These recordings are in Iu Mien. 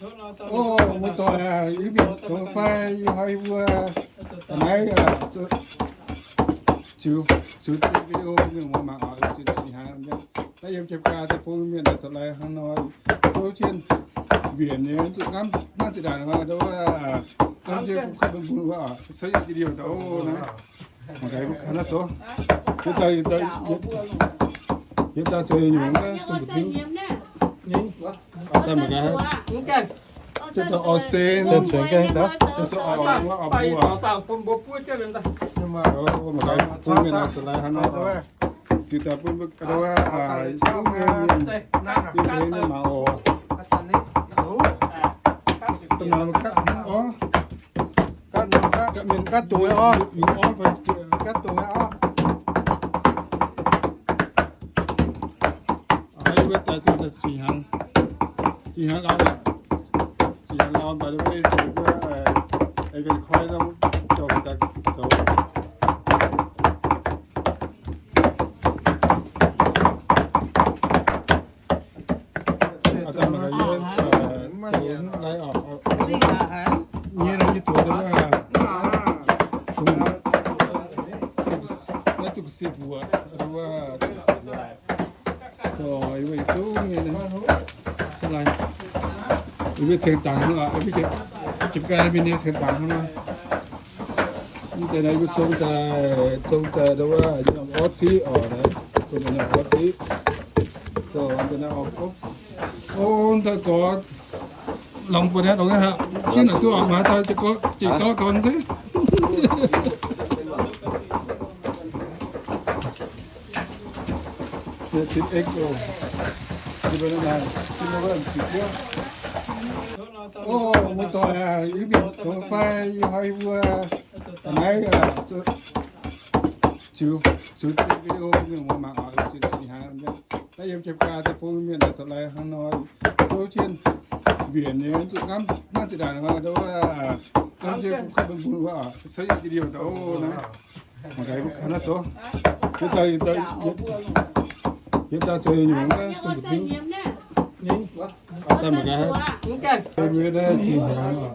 O, muoz-doic aac, yie mienh dongh fai yie hnoi mbuo naaiv ziux, ziux video mingh muoz mangc oc, ziux hnyangx. Naaiv yiem Janx-Gaax deic-bung mienh daaih zoux laai hnangv nor, souv jienv mbienc nyei, zuqc ngamv hnangv zinh ndaangc wuov, ndau wuov, ngamv jienv kuv kuv bun bun wuov oc, souv jienv video daaih naaiv. Mangc gaax, hnangv naaiv zoux. Yietc dauh, yietc dauh, yietc dauh zoux nyungc naaiv, dongh mbu'ziex. Daaih mangc gaax, dongh zoux orv sen, dongh zoux orv, orv buo. Mangc gaax, bun mienh zoux laai hnangv nor. Ziux daaih bun mbuo, mbuo mienh, mienh mangc oc. Da'maauh mbuo gatv hnangv orv. Gatv dungz nyei orv, yungz orv fai gatv dungz nyei orv. Aa, yie mbuo daaih zuqc zinh hnyangx, zinh hnyangx lorz, zinh hnyangx lorz mv baac mbuo zuqc mbuo, ei ganh koi nor, zoux daaih zoux. Aa, daaih mangc gaax yie, zoux lai oc. Nyei naaiv yie zuqc dongh wuov, naaiv duqv siepv mbuoqc, dongh wuov duqv siepv mbuoqc. Zoux yie mbuo zungv nyei naaiv, yie mbuo ceng dangx hnangv oc, Janx-Gaax mienh nyei ceng dangx hnangv nor. Mv deix naaiv yie mbuo zong daaih, zong daaih dongh wuov orv ziqv oc, zong daaih orv ziqv. Zoux daaih naaiv orv gopv. O, daaih gorx longx buatc naaiv longx aqv. Jiex naaic duqv oc, maaih dauh jiex gorqv, jiex gorqv dorn se. O, muoz-doic aac, yie mienh dongh fai yie hnoi mbuo naaiv ziux, ziux video mingh muoz mangc oc, ziux hnyangx. Naaiv yiem Janx-Gaax deic-bung mienh daaih zoux laai hnangv nor, souv jienv mbienc nyei, zuqc ngamv hnangv zinh ndaangc wuov, ndau wuov, ngamv jienv kuv kuv bun bun wuov oc, souv jienv video daaih o naaiv. Mangc gaax, hnangv naaiv zoux. Yietc dauh, yietc dauh, yietc dauh zoux nyungc naaiv, dongh mbu'ziex. Daaih mangc gaax, mbuo naaiv zinh hnyangx oc.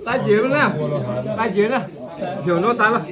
Daaih njiec naaiv, daaih njiec naaiv, heuc nor daaih maah.